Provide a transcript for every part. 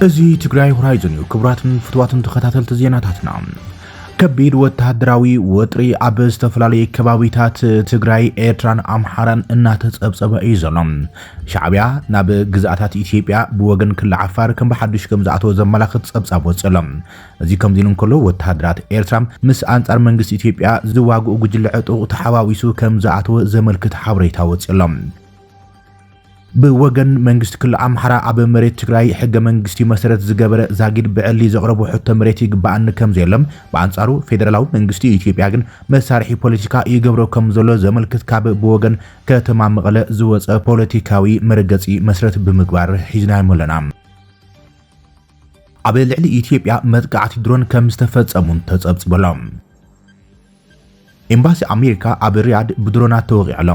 እዚ ትግራይ ሆራይዞን እዩ። ክቡራትን ፍትዋትን ተኸታተልቲ ዜናታትና፣ ከቢድ ወታደራዊ ወጥሪ ኣብ ዝተፈላለዩ ከባቢታት ትግራይ፣ ኤርትራን ኣምሓራን እናተጸብጸበ እዩ ዘሎ። ሻዕቢያ ናብ ግዝኣታት ኢትዮጵያ ብወገን ክልል ዓፋር ከም ብሓዱሽ ከም ዝኣተወ ዘመላኽት ጸብጻብ ወፂኡ ኣሎ። እዚ ከምዚ ኢሉ እንከሎ፣ ወታደራት ኤርትራ ምስ ኣንጻር መንግስቲ ኢትዮጵያ ዝዋግኡ ጉጅለ ዕጡቕ ተሓዋዊሱ ከም ዝኣተወ ዘመልክት ሓበሬታ ወፂኡ ኣሎ። ብወገን መንግስቲ ክልል ኣምሓራ፣ ኣብ መሬት ትግራይ ሕገ መንግስቲ መሰረት ዝገበረ ዛጊድ ብዕሊ ዘቕረቦ ሕቶ መሬት ይግባኣኒ ከም ዘየሎም፣ ብኣንጻሩ ፌደራላዊ መንግስቲ ኢትዮጵያ ግን መሳርሒ ፖለቲካ ይገብሮ ከም ዘሎ ዘመልክት ካብ ብወገን ከተማ መቐለ ዝወጸ ፖለቲካዊ መረገጺ መስረት ብምግባር ሒዝናዮም ኣለና። ኣብ ልዕሊ ኢትዮጵያ መጥቃዕቲ ድሮን ከም ዝተፈጸሙን ተጸብጺቡ ኣሎ። ኤምባሲ ኣሜሪካ ኣብ ሪያድ ብድሮናት ተወቒዑ ኣሎ።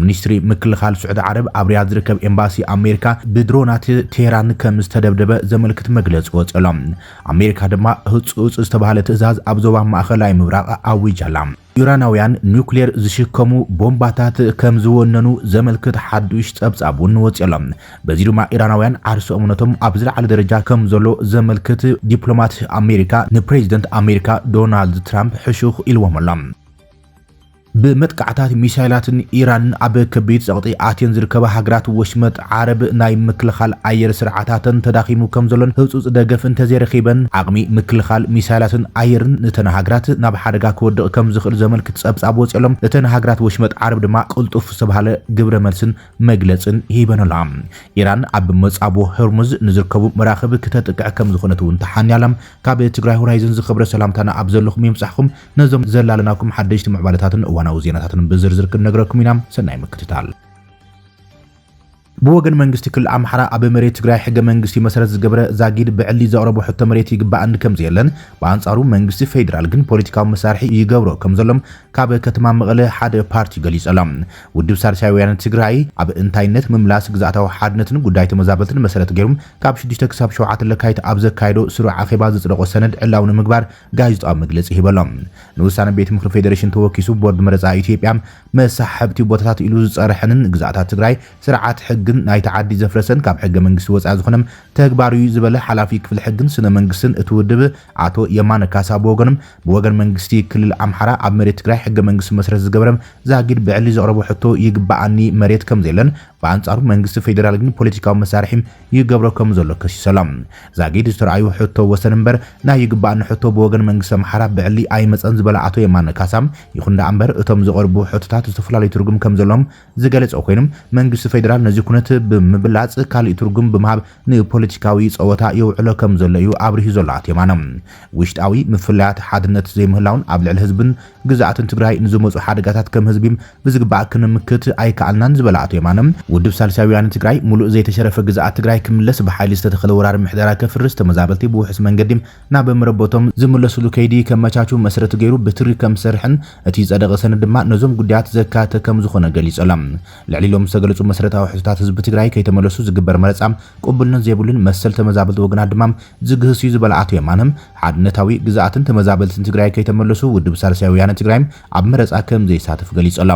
ሚኒስትሪ ምክልኻል ስዑዲ ዓረብ፣ ኣብ ሪያድ ዝርከብ ኤምባሲ ኣሜሪካ ብድሮናት ቴህራን ከም ዝተደብደበ ዘመልክት መግለጺ ወጺኡ ኣሎ። ኣሜሪካ ድማ ህጹጽ ዝተባህለ ትእዛዝ ኣብ ዞባ ማእኸላይ ምብራቕ ኣዊጃ ኣላ። ኢራናውያን ኒውክሌር ዝሽከሙ ቦምባታት ከም ዝወነኑ ዘመልክት ሓዱሽ ጸብጻብ እውን ወጺኡ ኣሎ። በዚ ድማ ኢራናውያን ዓርሶም ነቶም ኣብ ዝለዓለ ደረጃ ከም ዘሎ ዘመልክት ዲፕሎማት ኣሜሪካ ንፕሬዚደንት ኣሜሪካ ዶናልድ ትራምፕ ሕሹኽ ኢልዎም ኣሎ። ብመጥቃዕታት ሚሳይላትን ኢራንን ኣብ ከቢድ ጸቕጢ ኣትየን ዝርከባ ሃገራት ወሽመጥ ዓረብ ናይ ምክልኻል ኣየር ስርዓታተን ተዳኺሙ ከም ዘሎን ህጹጽ ደገፍ እንተዘይረኺበን ዓቕሚ ምክልኻል ሚሳይላትን ኣየርን እተን ሃገራት ናብ ሓደጋ ክወድቕ ከም ዝኽእል ዘመልክት ጸብጻብ ወጺኦሎም። እተን ሃገራት ወሽመጥ ዓረብ ድማ ቅልጡፍ ዝተባህለ ግብረ መልስን መግለጽን ሂበን ኣለዋ። ኢራን ኣብ መጻቦ ህርሙዝ ንዝርከቡ መራኽብ ክተጥቅዕ ከም ዝኾነት እውን ተሓንያ ኣላ። ካብ ትግራይ ሆራይዘን ዝኸብረ ሰላምታና ኣብ ዘለኹም የምጻሕኩም። ነዞም ዘላለናኩም ሓደሽቲ ምዕባለታትን እዋናዊ ዜናታትን ብዝርዝር ክንነግረኩም ኢና። ሰናይ ምክትታል። ብወገን መንግስቲ ክልል ኣምሓራ፣ ኣብ መሬት ትግራይ ሕገ መንግስቲ መሰረት ዝገበረ ዛጊድ ብዕሊ ዘቕረቦ ሕቶ መሬት ይግባኣኒ ከም ዘየለን፣ ብኣንጻሩ መንግስቲ ፌዴራል ግን ፖለቲካዊ መሳርሒ ይገብሮ ከም ዘሎም ካብ ከተማ መቐለ ሓደ ፓርቲ ገሊጹ ኣሎ። ውድብ ሳልሳይ ወያነ ትግራይ ኣብ እንታይነት ምምላስ ግዝኣታዊ ሓድነትን ጉዳይ ተመዛበልትን መሰረት ገይሩ ካብ ሽዱሽተ ክሳብ ሸውዓተ ለካቲት ኣብ ዘካየዶ ስሩዕ ኣኼባ ዘጽደቖ ሰነድ ዕላዊ ንምግባር ጋዜጣዊ መግለጺ ሂቡ ኣሎ። ንውሳነ ቤት ምኽሪ ፌዴሬሽን ተወኪሱ ቦርድ መረጻ ኢትዮጵያ መሳሕብቲ ቦታታት ኢሉ ዝጸርሐንን ግዝኣታት ትግራይ ስርዓት ሕግን ናይቲ ዓዲ ዘፍረሰን ካብ ሕገ መንግስቲ ወጻኢ ዝኾነ ተግባር እዩ ዝበለ ሓላፊ ክፍሊ ሕግን ስነ መንግስትን እቲ ውድብ ኣቶ የማነ ካሳ ብወገኖም፣ ብወገን መንግስቲ ክልል ኣምሓራ ኣብ መሬት ትግራይ ሕገ መንግስቲ መሰረት ዝገበረ ዛጊድ ብዕሊ ዘቕረቦ ሕቶ ይግባኣኒ መሬት ከም ዘየለን፣ ብኣንጻሩ መንግስቲ ፌዴራል ግን ፖለቲካዊ መሳርሒ ይገብሮ ከም ዘሎ ከሲሱ ኣሎ። ዛጊድ ዝተረኣዩ ሕቶ ወሰን እምበር ናይ ይግባኣኒ ሕቶ ብወገን መንግስቲ ኣምሓራ ብዕሊ ኣይመጸን ዝበለ ኣቶ የማነ ካሳ፣ ይኹን ደኣ እምበር እቶም ዝቐርቡ ሕቶታት ዝተፈላለዩ ትርጉም ከም ዘለዎም ዝገለጸ ኮይኑ፣ መንግስቲ ፌዴራል ነዚ ኩነት ብምብላጽ ካልእ ትርጉም ብምሃብ ንፖለቲካዊ ጸወታ የውዕሎ ከም ዘሎ እዩ ኣብሪሁ ዘሎ ኣቶ የማነ። ውሽጣዊ ምፍላያት ሓድነት ዘይምህላውን ኣብ ልዕሊ ህዝብን ግዝኣትን ትግራይ ንዝመጹ ሓደጋታት ከም ህዝቢ ብዝግባእ ክንምክት ኣይከኣልናን ዝበለ ኣቶ የማነ፣ ውድብ ሳልሳይ ወያነ ትግራይ ሙሉእ ዘይተሸረፈ ግዝኣት ትግራይ ክምለስ፣ ብሓይሊ ዝተተኸለ ወራሪ ምሕደራ ከፍርስ፣ ተመዛበልቲ ብውሑስ መንገዲ ናብ መረበቶም ዝምለስሉ ከይዲ ከመቻቹ መሰረት ገይሩ ብትሪ ከም ዝሰርሕን እቲ ዝጸደቐ ሰነድ ድማ ነዞም ጉዳያት ዘካተተ ከም ዝኾነ ገሊጹ ኣሎ። ልዕሊ ኢሎም ዝተገለጹ መሰረታዊ ሕቶታት ህዝቢ ትግራይ ከይተመለሱ ዝግበር መረጻ ቅቡልነት ዘይብሉን መሰል ተመዛበልቲ ወገናት ድማ ዝግህስ እዩ ዝበለ ኣቶ የማነ፣ ሓድነታዊ ግዝኣትን ተመዛበልትን ትግራይ ከይተመለሱ ውድብ ሳልሳይ ወያነ ትግራይ ኣብ መረጻ ከም ዘይሳተፍ ገሊጹ ኣሎ።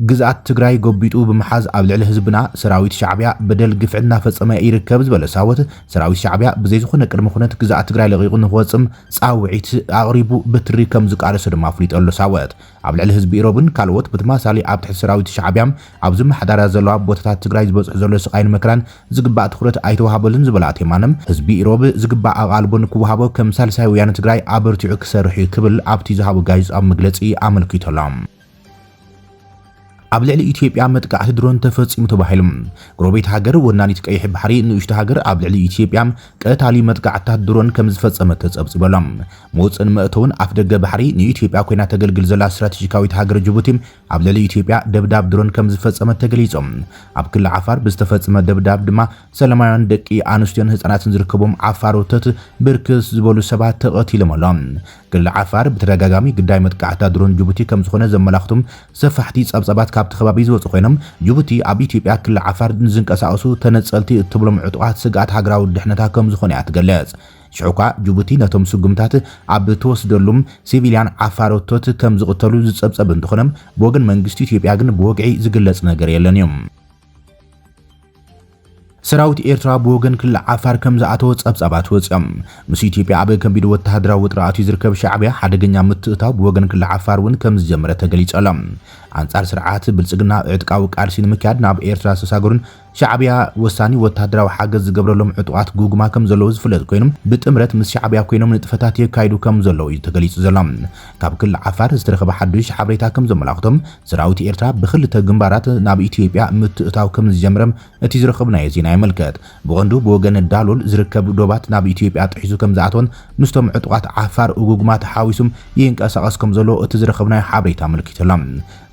ግዝኣት ትግራይ ጎቢጡ ብምሓዝ ኣብ ልዕሊ ህዝብና ሰራዊት ሻዕቢያ በደል ግፍዒ እናፈጸመ ይርከብ ዝበለ ሳወት፣ ሰራዊት ሻዕቢያ ብዘይ ዝኾነ ቅድመ ኩነት ግዝኣት ትግራይ ለቒቑ ንክወጽም ጻውዒት ኣቕሪቡ ብትሪ ከም ዝቃለሰ ድማ ኣፍሊጡ ኣሎ ሳወት። ኣብ ልዕሊ ህዝቢ ኢሮብን ካልኦት ብተመሳሳሊ ኣብ ትሕቲ ሰራዊት ሻዕቢያ ኣብ ዝመሓዳራ ዘለዋ ቦታታት ትግራይ ዝበጽሑ ዘሎ ስቓይን መከራን ዝግባእ ትኹረት ኣይተዋሃበሉን ዝበለ ኣቶ የማነ፣ ህዝቢ ኢሮብ ዝግባእ ኣቓልቦ ንክወሃቦ ከም ሳልሳይ ወያነ ትግራይ ኣበርቲዑ ክሰርሕ እዩ ክብል ኣብቲ ዝሃቦ ጋዜጣዊ መግለጺ ኣመልኪቱ ኣሎ። ኣብ ልዕሊ ኢትዮጵያ መጥቃዕቲ ድሮን ተፈጺሙ ተባሂሉ። ጎረቤት ሃገር ወናኒት ቀይሕ ባሕሪ ንእሽቶ ሃገር ኣብ ልዕሊ ኢትዮጵያ ቀታሊ መጥቃዕትታት ድሮን ከም ዝፈጸመት ተጸብጺቡ ኣሎ። መውጽእን መእተውን ኣፍ ደገ ባሕሪ ንኢትዮጵያ ኮይና ተገልግል ዘላ ስትራቴጂካዊት ሃገር ጅቡቲ ኣብ ልዕሊ ኢትዮጵያ ደብዳብ ድሮን ከም ዝፈጸመት ተገሊጹ። ኣብ ክልል ዓፋር ብዝተፈጸመ ደብዳብ ድማ ሰላማውያን ደቂ ኣንስትዮን ህጻናትን ዝርከቦም ዓፋሮቶት ብርክት ዝበሉ ሰባት ተቐቲሎም ኣሎ። ክልል ዓፋር ብተደጋጋሚ ግዳይ መጥቃዕታ ድሮን ጅቡቲ ከም ዝኾነ ዘመላኽቱ ሰፋሕቲ ጸብጻባት ካብቲ ከባቢ ዝወጹ ኮይኖም፣ ጅቡቲ ኣብ ኢትዮጵያ ክልል ዓፋር ንዝንቀሳቐሱ ተነጸልቲ እትብሎም ዕጡቓት ስግኣት ሃገራዊ ድሕነታ ከም ዝኾነ እያ ትገልጽ። ሽዑ እኳ ጅቡቲ ነቶም ስጉምታት ኣብ ትወስደሉም ሲቪልያን ዓፋሮቶት ከም ዝቕተሉ ዝጸብጸብ እንተኾነ፣ ብወገን መንግስቲ ኢትዮጵያ ግን ብወግዒ ዝግለጽ ነገር የለን እዩ። ሰራዊት ኤርትራ ብወገን ክልል ዓፋር ከም ዝኣተወ ጸብጻባት ወጺኦም። ምስ ኢትዮጵያ ኣብ ከቢድ ወተሃደራዊ ውጥረት ኣትዩ ዝርከብ ሻዕብያ ሓደገኛ ምትእታው ብወገን ክልል ዓፋር እውን ከም ዝጀመረ ተገሊጹ ኣሎ። ኣንጻር ስርዓት ብልጽግና ዕጥቃዊ ቃልሲ ንምክያድ ናብ ኤርትራ ዝተሳገሩን ሻዕብያ ወሳኒ ወተሃደራዊ ሓገዝ ዝገብረሎም ዕጡቓት ጉግማ ከም ዘለዉ ዝፍለጥ ኮይኖም፣ ብጥምረት ምስ ሻዕብያ ኮይኖም ንጥፈታት የካይዱ ከም ዘለዉ እዩ ተገሊጹ ዘሎ። ካብ ክልል ዓፋር ዝተረኸበ ሓዱሽ ሓበሬታ ከም ዘመላኽቶም፣ ሰራዊት ኤርትራ ብክልተ ግንባራት ናብ ኢትዮጵያ ምትእታው ከም ዝጀምረ እቲ ዝረኸብናዮ ዜና የመልክት። ብቐንዱ ብወገን ዳሎል ዝርከብ ዶባት ናብ ኢትዮጵያ ጥሒሱ ከም ዝኣተወን ምስቶም ዕጡቓት ዓፋር እጉግማ ተሓዊሱም ይንቀሳቐስ ከም ዘሎ እቲ ዝረኸብናዮ ሓበሬታ ኣመልኪቱ ኣሎ።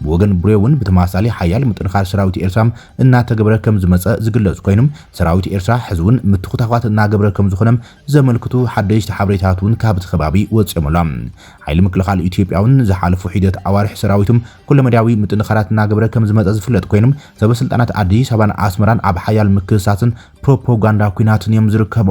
ብወገን ብሬ እውን ብተመሳሳሊ ሓያል ምጥንኻር ሰራዊት ኤርትራ እናተገበረ ከም ዝመጸ ዝግለጽ ኮይኖም፣ ሰራዊት ኤርትራ ሕዚ እውን ምትኹታኳት እናገበረ ከም ዝኾነ ዘመልክቱ ሓደሽቲ ሓበሬታት እውን ካብቲ ከባቢ ወጺኦም ኣሎ። ሓይሊ ምክልኻል ኢትዮጵያ እውን ዝሓለፉ ሒደት ኣዋርሕ ሰራዊቱም ኩለመዳያዊ ምጥንኻራት እናገበረ ከም ዝመጸ ዝፍለጥ ኮይኖም፣ ሰበ ስልጣናት ኣዲስ ኣበባን ኣስመራን ኣብ ሓያል ምክስሳስን ፕሮፓጋንዳ ኲናትን እዮም ዝርከቡ።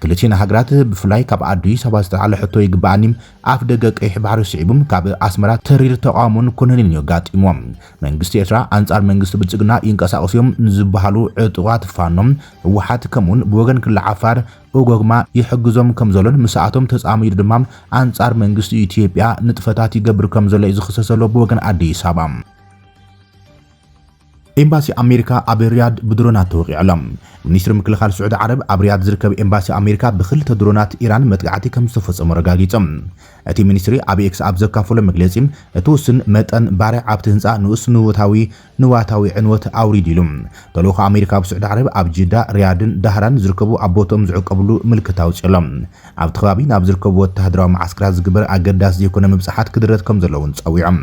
ክልቲኤን ሃገራት ብፍላይ ካብ ኣዲስ ኣበባ ዝተልዓለ ሕቶ ይግባኣኒ ኣፍ ደገ ቀይሕ ባሕሪ ስዒቡ ካብ ኣስመራ ተሪር ተቓውሞን ኮነንን እዩ ኣጋጢምዎም። መንግስቲ ኤርትራ ኣንጻር መንግስቲ ብልጽግና ይንቀሳቐሱ እዮም ንዝበሃሉ ዕጡቓት ፋኖ፣ ህወሓት ከምኡውን ብወገን ክልል ዓፋር ኦጎግማ ይሕግዞም ከም ዘሎን ምስኣቶም ተጻሚዱ ድማ ኣንጻር መንግስቲ ኢትዮጵያ ንጥፈታት ይገብር ከም ዘሎ እዩ ዝኽሰስ ዘሎ ብወገን ኣዲስ ኣበባ። ኤምባሲ ኣሜሪካ ኣብ ሪያድ ብድሮናት ተወቒዑ ኣሎ። ሚኒስትሪ ምክልኻል ስዑዲ ዓረብ ኣብ ሪያድ ዝርከብ ኤምባሲ ኣሜሪካ ብክልተ ድሮናት ኢራን መጥቃዕቲ ከም ዝተፈጸሞ ኣረጋጊጹ። እቲ ሚኒስትሪ ኣብ ኤክስ ኣብ ዘካፈሎ መግለጺ፣ እቲ ውሱን መጠን ባርዕ ኣብቲ ህንጻ ንኡስ ንውታዊ ንዋታዊ ዕንወት ኣውሪዱ ኢሉ። ተልእኾ ኣሜሪካ ኣብ ስዑዲ ዓረብ ኣብ ጅዳ፣ ሪያድን ዳህራን ዝርከቡ ኣብ ቦትኦም ዝዕቀብሉ ምልክት ኣውጺኡ ኣሎ። ኣብቲ ከባቢ ናብ ዝርከቡ ወተሃደራዊ መዓስከራት ዝግበር ኣገዳሲ ዘይኮነ ምብጻሓት ክድረት ከም ዘለዎ እውን ጸዊዖም።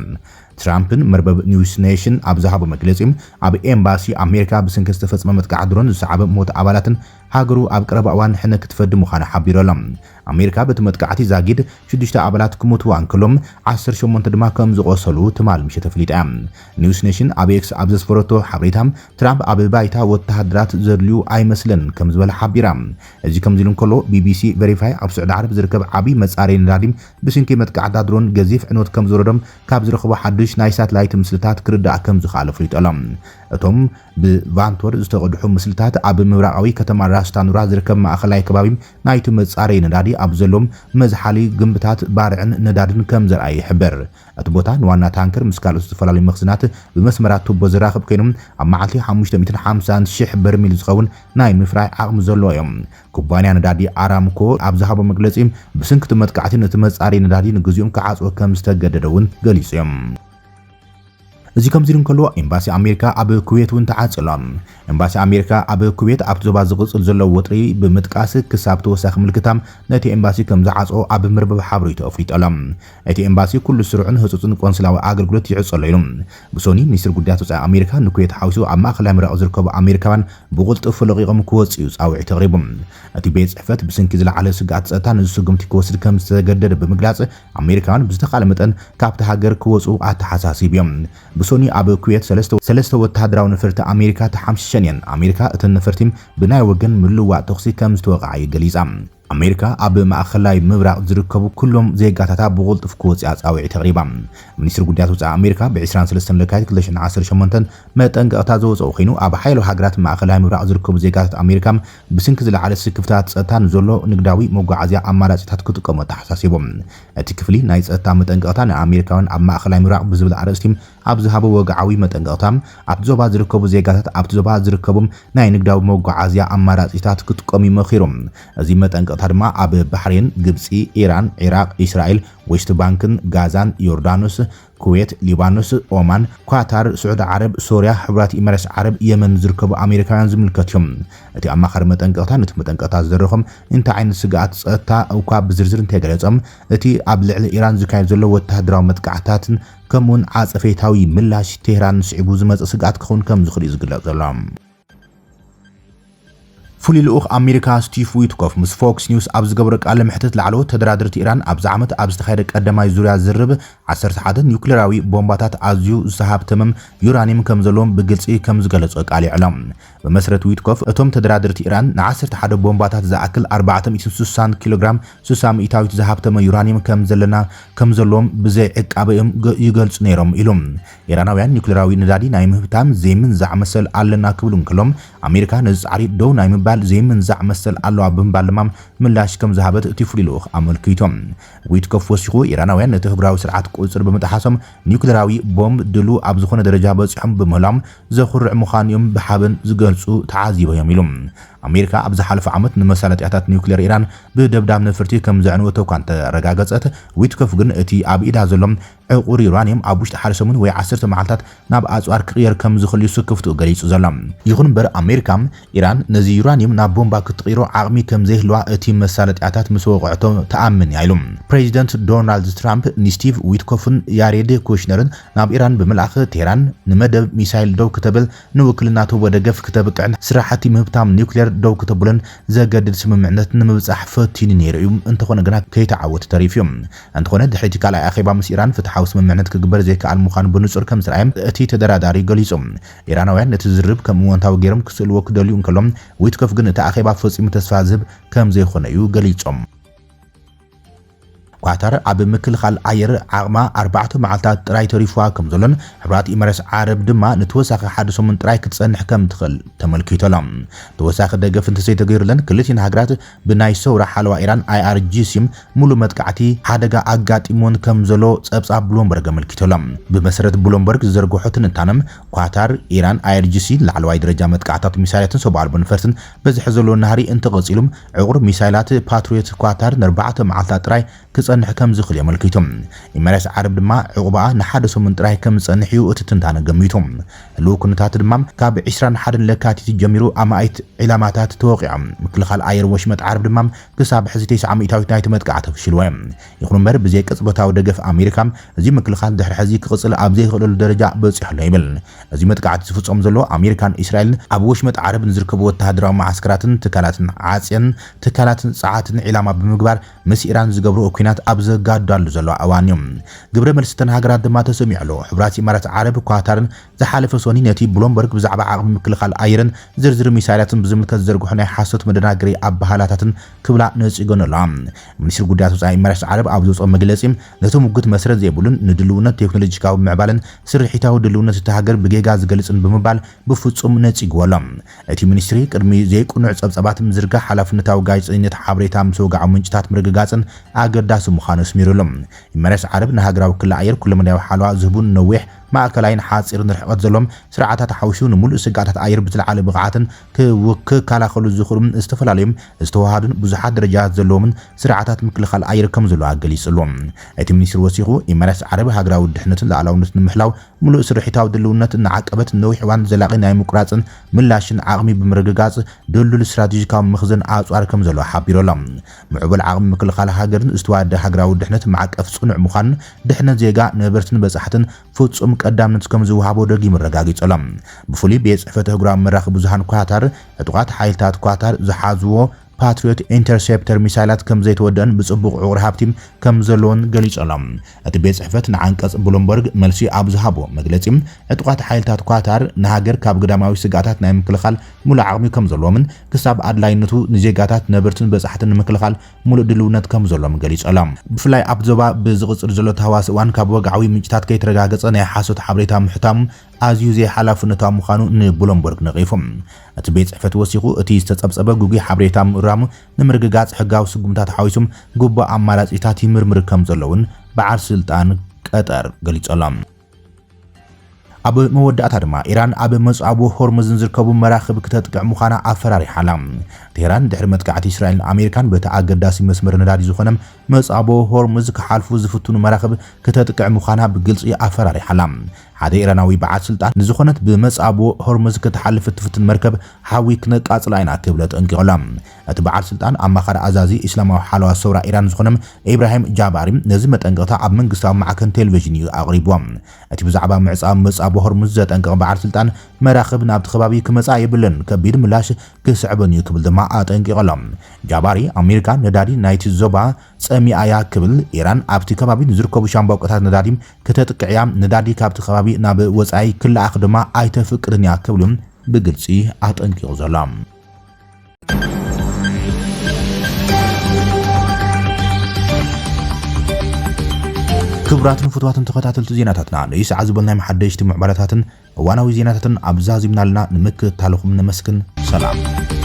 ትራምፕን መርበብ ኒውስ ኔሽን ኣብ ዝሃቦ መግለጺ፣ ኣብ ኤምባሲ ኣሜሪካ ብሰንኪ ዝተፈጸመ መጥቃዕቲ ድሮን ዝሰዓበ ሞት ኣባላትን ሃገሩ ኣብ ቀረባ እዋን ሕነ ክትፈዲ ምዃና ሓቢሩ ኣሎ። ኣሜሪካ በቲ መጥቃዕቲ ዛጊድ ሽዱሽተ ኣባላት ክሞትዋ እንከሎም፣ ዓሰርተ ሸሞንተ ድማ ከም ዝቖሰሉ ትማል ምሸት ኣፍሊጣ እያ። ኒውስ ኔሽን ኣብ ኤክስ ኣብ ዘስፈረቶ ሓበሬታ፣ ትራምፕ ኣብ ባይታ ወተሃደራት ዘድልዩ ኣይመስለን ከም ዝበለ ሓቢራ። እዚ ከምዚ ኢሉ እንከሎ፣ ቢቢሲ ቨሪፋይ ኣብ ስዑዲ ዓረብ ዝርከብ ዓቢ መጻረዪ ነዳዲ ብስንኪ መጥቃዕታ ድሮን ገዚፍ ዕንወት ከም ዝወረዶም ካብ ዝረኽቦ ሓዱሽ ናይ ሳትላይት ምስልታት ክርዳእ ከም ዝኸኣለ ኣፍሊጡ ኣሎ። እቶም ብቫንቶር ዝተቐድሑ ምስልታት ኣብ ምብራቓዊ ከተማ ራስ ታኑራ ዝርከብ ማእኸላይ ከባቢ ናይቲ መጻረዪ ነዳዲ ኣብ ዘለዎም መዝሓሊ ግንብታት ባርዕን ነዳድን ከም ዘርኣየ ይሕብር። እቲ ቦታ ንዋና ታንከር ምስ ካልኦት ዝተፈላለዩ መኽዝናት ብመስመራት ቱቦ ዘራኽብ ኮይኑ፣ ኣብ መዓልቲ ሓሙሽተ ሚእትን ሓምሳን ሽሕ በርሚል ዝኸውን ናይ ምፍራይ ዓቕሚ ዘለዎ እዮም። ኩባንያ ነዳዲ ኣራምኮ ኣብ ዝሃቦ መግለጺ፣ ብስንክቲ መጥቃዕቲ ነቲ መጻረዪ ነዳዲ ንግዚኡ ክዓጽዎ ከም ዝተገደደ እውን ገሊጹ እዩ። እዚ ከምዚ ኢሉ እንከሎ፣ ኤምባሲ ኣሜሪካ ኣብ ኩዌት እውን ተዓጽዩ ኣሎ። ኤምባሲ ኣሜሪካ ኣብ ኩዌት ኣብቲ ዞባ ዝቕጽል ዘሎ ወጥሪ ብምጥቃስ፣ ክሳብ ተወሳኺ ምልክታ ነቲ ኤምባሲ ከም ዝዓጽኦ ኣብ መርበብ ሓበሬታ ኣፍሊጡ ኣሎ። እቲ ኤምባሲ ኩሉ ስሩዕን ህጹጽን ቆንስላዊ ኣገልግሎት ይዕጾ ኣሎ ኢሉ። ብሶኒ ሚኒስትሪ ጉዳያት ወጻኢ ኣሜሪካ ንኩዌት ሓዊሱ ኣብ ማእከላይ ምብራቕ ዝርከቡ ኣሜሪካውያን ብቕልጡፍ ለቒቖም ክወጽኡ እዩ ጻውዒት ኣቕሪቡ። እቲ ቤት ጽሕፈት ብስንኪ ዝለዓለ ስግኣት ጸጥታ ነዚ ስጉምቲ ክወስድ ከም ዝተገደደ ብምግላጽ፣ ኣሜሪካውያን ብዝተኻለ መጠን ካብቲ ሃገር ክወጹ ኣተሓሳሲቡ እዮም። ብሶኒ ኣብ ኩዌት ሰለስተ፣ ሰለስተ ወተሃደራዊ ነፈርቲ ኣሜሪካ ተሓምሺሸን እየን። ኣሜሪካ እተን ነፈርቲ ብናይ ወገን ምልውዋጥ ተኹሲ ከም ዝተወቕዓ እዩ ገሊጻ። ኣሜሪካ ኣብ ማእከላይ ምብራቕ ዝርከቡ ኩሎም ዜጋታታ ብቕልጡፍ ክወጽኣ ጻውዒት ኣቕሪባ። ሚኒስትሪ ጉዳያት ወጻኢ ኣሜሪካ ብ ዕስራን ሰለስተን ለካቲት ክልተ ሽሕን ዓሰርተ ሸሞንተን መጠንቀቕታ ዘወጸኡ ኮይኑ፣ ኣብ ሓያሎ ሃገራት ማእከላይ ምብራቕ ዝርከቡ ዜጋታት ኣሜሪካ ብስንኪ ዝለዓለ ስክፍታት ጸጥታ ንዘሎ ንግዳዊ መጓዓዝያ ኣማራጺታት ክጥቀሙ ኣተሓሳሲቦም። እቲ ክፍሊ ናይ ጸጥታ መጠንቀቕታ ንኣሜሪካውያን ኣብ ማእከላይ ምብራቕ ብዝብል ኣርእስቲ ኣብ ዝሃቦ ወግዓዊ መጠንቀቕታ፣ ኣብቲ ዞባ ዝርከቡ ዜጋታት ኣብቲ ዞባ ዝርከቡ ናይ ንግዳዊ መጓዓዝያ ኣማራጺታት ክጥቀሙ እዩ መኺሩ። እዚ መጠንቀቕታ ድማ ኣብ ባሕሬን፣ ግብጺ፣ ኢራን፣ ዒራቕ፣ ኢስራኤል፣ ዌስት ባንክን ጋዛን፣ ዮርዳኖስ፣ ኩዌት፣ ሊባኖስ፣ ኦማን፣ ኳታር፣ ስዑዲ ዓረብ፣ ሶርያ፣ ሕቡራት ኢማራት ዓረብ፣ የመን ዝርከቡ ኣሜሪካውያን ዝምልከት እዮም። እቲ ኣማኻሪ መጠንቀቕታ ነቲ መጠንቀቕታ ዝደረኾም እንታይ ዓይነት ስግኣት ጸጥታ እኳ ብዝርዝር እንተይገለጸም፣ እቲ ኣብ ልዕሊ ኢራን ዝካየድ ዘሎ ወተሃደራዊ መጥቃዕትታትን ከምኡውን ዓጸፌታዊ ምላሽ ቴህራን ስዒቡ ዝመጽእ ስግኣት ክኸውን ከም ዝኽእል እዩ ዝግለጽ ዘሎ። ፍሉይ ልኡኽ ኣሜሪካ ስቲቭ ዊትኮፍ ምስ ፎክስ ኒውስ ኣብ ዝገበሮ ቃለ መሕትት፣ ላዕለዎት ተደራደርቲ ኢራን ኣብዚ ዓመት ኣብ ዝተኻየደ ቀዳማይ ዙርያ ዝርርብ ዓሰርተ ሓደ ኒውክሌራዊ ቦምባታት ኣዝዩ ዝተሃብተመም ዩራኒየም ከም ዘለዎም ብግልጺ ከም ዝገለጾ ቃል ይዕሎም። ብመሰረት ዊትኮፍ፣ እቶም ተደራደርቲ ኢራን ን ዓሰርተ ሓደ ቦምባታት ዝኣክል ኣርባዕተ ሚእትን ስሳን ኪሎግራም ስሳ ሚእታዊት ዝሃብተመ ዩራኒየም ከም ዘለና ከም ዘለዎም ብዘይ ዕቃበ እዮም ገ- ይገልጹ ነይሮም ኢሉ። ኢራናውያን ኒውክሌራዊ ነዳዲ ናይ ምህብታም ዘይምንዛዕ መሰል ኣለና ክብሉ እንከሎም፣ ኣሜሪካ ነዚ ጻዕሪ ደው ናይ ምባል ዘይምንዛዕ መሰል ኣለዋ ብምባል ድማ ምላሽ ከም ዝሃበት እቲ ፍሉይ ልኡኽ ኣመልኪቱ። ዊትኮፍ ወሲኹ፣ ኢራናውያን ነቲ ኣህጉራዊ ስርዓት ቁጽሪ ብምጥሓሶም ኒውክሌራዊ ቦምብ ድሉ ኣብ ዝኾነ ደረጃ በጺሖም ብምህላዎም ዘኹርዕ ምዃኑ እዮም ብሓበን ዝገልጹ ተዓዚቦ እዮም ኢሉ። ኣሜሪካ ኣብ ዝሓለፈ ዓመት ንመሳለጥያታት ኒውክሌር ኢራን ብደብዳብ ነፍርቲ ከም ዘዕንወቶ እኳ እንተረጋገጸት፣ ዊትኮፍ ግን እቲ ኣብ ኢዳ ዘሎ ዕቑር ዩራኒየም ኣብ ውሽጢ ሓደ ሰሙን ወይ ዓሰርተ መዓልታት ናብ ኣጽዋር ክቕየር ከም ዝኽእል እዩ ስክፍትኡ ገሊጹ ዘሎ። ይኹን እምበር ኣሜሪካ ኢራን ነዚ ዩራኒየም ናብ ቦምባ ክትቕይሮ ዓቕሚ ከም ዘይህልዋ እቲ መሳለጥያታት ምስ ወቕዕቶ ትኣምን እያ ኢሉ። ፕሬዚደንት ዶናልድ ትራምፕ ንስቲቭ ዊትኮፍን ያሬድ ኩሽነርን ናብ ኢራን ብምልኣኽ ቴህራን ንመደብ ሚሳይል ደው ክተብል ንውክልና ትህቦ ደገፍ ክተብቅዕን ስራሕቲ ምህብታም ኒውክሌር ደው ክተብሎን ዘገድድ ስምምዕነት ንምብጻሕ ፈቲኑ ነይሩ እዩ። እንተኾነ ግና ከይተዓወተ ተሪፉ እዩ። እንተኾነ ድሕሪ እቲ ካልኣይ ኣኼባ ምስ ኢራን ፍትሓዊ ስምምዕነት ክግበር ዘይከኣል ምዃኑ ብንጹር ከም ዝረኣየ እቲ ተደራዳሪ ገሊጹ። ኢራናውያን ነቲ ዝርርብ ከም እወንታዊ ገይሮም ክስእልዎ ክደልዩ እንከሎም፣ ዊትኮፍ ግን እቲ ኣኼባ ፈጺሙ ተስፋ ዝህብ ከም ዘይኮነ እዩ ገሊጾም። ኳታር ኣብ ምክልኻል ኣየር ዓቕማ ኣርባዕተ መዓልታት ጥራይ ተሪፍዋ ከም ዘሎን ሕቡራት ኢማራት ዓረብ ድማ ንተወሳኺ ሓደ ሰሙን ጥራይ ክትጸንሕ ከም ትኽእል ተመልኪቱ ኣሎ። ተወሳኺ ደገፍ እንተዘይተገይሩለን ክልቲኣን ሃገራት ብናይ ሰውራ ሓለዋ ኢራን ኣይኣርጂሲ ሙሉ መጥቃዕቲ ሓደጋ ኣጋጢሞን ከም ዘሎ ጸብጻብ ብሉምበርግ ኣመልኪቱ ኣሎ። ብመሰረት ብሉምበርግ ዝዘርግሖ ትንታነ፣ ኳታር፣ ኢራን፣ ኣይኣርጂሲ ላዕለዋይ ደረጃ መጥቃዕታት ሚሳይላትን ሰብ ኣልቦ ነፈርትን በዝሒ ዘለዎ ናህሪ እንተቐጺሉ፣ ዕቑር ሚሳይላት ፓትሪዮት ኳታር ንኣርባዕተ መዓልታት ጥራይ ክጸንሕ ከም ዝኽእል የመልኪቱ። ኢማራት ዓረብ ድማ ዕቑባኣ ንሓደ ሰሙን ጥራይ ከም ዝጸንሕ እዩ እቲ ትንታነ ገሚቱ። ህልው ኩነታት ድማ ካብ ዕስራን ሓደን ለካቲት ጀሚሩ ኣማኢት ዒላማታት ተወቒዖም። ምክልኻል ኣየር ወሽመጥ ዓረብ ድማ ክሳብ ሕዚ ተስዓ ሚእታዊት ናይቲ መጥቃዕቲ ኣፍሽልዎ። ይኹን እምበር ብዘይ ቅጽበታዊ ደገፍ ኣሜሪካ እዚ ምክልኻል ድሕሪ ሕዚ ክቕጽል ኣብ ዘይኽእለሉ ደረጃ በጺሑ ኣሎ ይብል። እዚ መጥቃዕቲ ዝፍጸም ዘሎ ኣሜሪካን እስራኤልን ኣብ ወሽመጥ ዓረብ ንዝርከቡ ወተሃደራዊ መዓስከራትን ትካላትን ዓጽየን ትካላትን ጸዓትን ዒላማ ብምግባር ምስ ኢራን ዝገብርኦ ኲናት ኣብ ዘጋድዳሉ ዘለዋ እዋን እዩ። ግብረ መልሲ እተን ሃገራት ድማ ተሰሚዑ ኣሎ። ሕቡራት ኢማራት ዓረብ፣ ኳታርን ዝሓለፈ ሰኒ ነቲ ብሎምበርግ ብዛዕባ ዓቕሚ ምክልኻል ኣየርን ዝርዝር ሚሳይላትን ብዝምልከት ዝዘርግሖ ናይ ሓሶት መደናገሪ ኣበሃላታትን ክብላ ነጺገን ኣለዋ። ሚኒስትሪ ጉዳያት ወጻኢ ኢማራት ዓረብ ኣብ ዘውፅኦ መግለጺ፣ ነቲ ምጉት መሰረት ዘይብሉን ንድልውነት ቴክኖሎጂካዊ ምዕባለን ስርሒታዊ ድልውነት እታ ሃገር ብጌጋ ዝገልጽን ብምባል ብፍጹም ነጺግዎ ኣሎ። እቲ ሚኒስትሪ ቅድሚ ዘይቅኑዕ ጸብጻባት ምዝርጋሕ ሓላፍነታዊ ጋዜጠኝነት ሓበሬታ ምስ ወግዓዊ ምንጭታት ምርግጋጽን ኣገዳሲ ምዃኑ ኣስሚሩሉ። ኢማራት ዓረብ ንሃገራዊ ክሊ ኣየር ኩለመዳያዊ ሓለዋ ዝህቡን ነዊሕ ማእከላይን ሓጺርን ርሕቀት ዘለዎም ስርዓታት ሓዊሱ ንምሉእ ስግኣታት ኣየር ብዝለዓለ ብቕዓትን ክው- ክከላኸሉ ዝኽእሉን ዝተፈላለዩ ዝተዋሃዱን ብዙሓት ደረጃታት ዘለዎምን ስርዓታት ምክልኻል ኣየር ከም ዘለዋ ገሊጹ ኣሎ። እቲ ሚኒስትሪ ወሲኹ፣ ኢማራት ዓረብ ሃገራዊ ድሕነትን ሉዓላውነትን ንምሕላው ምሉእ ስርሒታዊ ድልውነት እናዓቀበት ነዊሕ እዋን ዘላቒ ናይ ምቁራጽን ምላሽን ዓቕሚ ብምርግጋጽ ድልዱል ስትራቴጂካዊ መኽዘን ኣጽዋር ከም ዘሎ ሓቢሩ ኣሎ። ምዕቡል ዓቕሚ ምክልኻል ሃገርን ዝተዋደደ ሃገራዊ ድሕነት ማዕቀፍ ጽኑዕ ምዃኑን ድሕነት ዜጋ፣ ነበርትን በጻሕትን ፍጹም ቀዳምነት ከም ዝወሃቦ ደጊሙ ኣረጋጊጹ ኣሎ። ብፍሉይ ቤት ጽሕፈት ኣህጉራዊ መራኸቢ ብዙሃን ኳታር፣ ዕጡቓት ሓይልታት ኳታር ዝሓዝዎ ፓትሪዮት ኢንተርሴፕተር ሚሳይላት ከም ዘይተወደአን ብጽቡቕ ዕቑር ሃብቲ ከም ዘለዎን ገሊጹ ኣሎ። እቲ ቤት ጽሕፈት ንዓንቀጽ ብሉምበርግ መልሲ ኣብ ዝሃቦ መግለጺ፣ ዕጡቓት ሓይልታት ኳታር ንሃገር ካብ ግዳማዊ ስግኣታት ናይ ምክልኻል ሙሉእ ዓቕሚ ከም ዘለዎምን ክሳብ ኣድላይነቱ ንዜጋታት ነበርትን በጻሕትን ንምክልኻል ሙሉእ ድልውነት ከም ዘሎም ገሊጹ ኣሎ። ብፍላይ ኣብ ዞባ ብዝቕጽል ዘሎ ተሃዋሲ እዋን ካብ ወግዓዊ ምንጭታት ከይተረጋገጸ ናይ ሓሶት ሓበሬታ ምሕታሙ ኣዝዩ ዘይሓላፍነታዊ ምዃኑ ንብሉምበርግ ነቒፉ። እቲ ቤት ጽሕፈት ወሲኹ፣ እቲ ዝተጸብጸበ ግጉይ ሓበሬታ ምእራሙ ንምርግጋጽ ሕጋዊ ስጉምታት ሓዊሱ ግቡእ ኣማራጺታት ይምርምር ከም ዘሎ እውን በዓል ስልጣን ቀጠር ገሊጹ ኣሎ። ኣብ መወዳእታ ድማ ኢራን ኣብ መጻብቦ ሆርሙዝ ንዝርከቡ መራኽብ ክተጥቅዕ ምዃና ኣፈራሪሓ ኣላ። ቴህራን ድሕሪ መጥቃዕቲ እስራኤልን ኣሜሪካን በቲ ኣገዳሲ መስመር ነዳዲ ዝኾነ መጻብቦ ሆርሙዝ ክሓልፉ ዝፍትኑ መራኽብ ክተጥቅዕ ምዃና ብግልጺ ኣፈራሪሓ ኣላ። ሓደ ኢራናዊ በዓል ስልጣን ንዝኾነት ብመጻብቦ ሆርሙዝ ክትሓልፍ እትፍትን መርከብ ሓዊ ክነቃጽላ ኢና ክብል ኣጠንቂቑ ኣሎ። እቲ በዓል ስልጣን ኣማኻሪ ኣዛዚ ኢስላማዊ ሓለዋ ሰውራ ኢራን ዝኾነ ኢብራሂም ጃባሪ ነዚ መጠንቀቕታ ኣብ መንግስታዊ ማዕከን ቴሌቪዥን እዩ ኣቕሪብዎ። እቲ ብዛዕባ ምዕጻው መጻብቦ ሆርሙዝ ዘጠንቀቐ በዓል ስልጣን መራኽብ ናብቲ ከባቢ ክመጻ የብለን፣ ከቢድ ምላሽ ክስዕበን እዩ ክብል ድማ ኣጠንቂቑ ኣሎ። ጃባሪ ኣሜሪካ ነዳዲ ናይቲ ዞባ ጸሚኣ እያ ክብል፣ ኢራን ኣብቲ ከባቢ ንዝርከቡ ሻምብቆታት ነዳዲ ክተጥቅዕ እያ፣ ነዳዲ ካብቲ ከባቢ ናብ ወጻኢ ክለኣኽ ድማ ኣይተፍቅድን እያ ክብል እዩ ብግልጺ ኣጠንቂቑ ዘሎ። ክቡራትን ፍቱዋትን ተኸታተልቲ ዜናታትና፣ ንዩ ሰዓት ዝበልናዮም ሓደሽቲ ምዕባለታትን እዋናዊ ዜናታትን ኣብዛ ዚምናልና ንምክትታልኹም ነመስግን። ሰላም።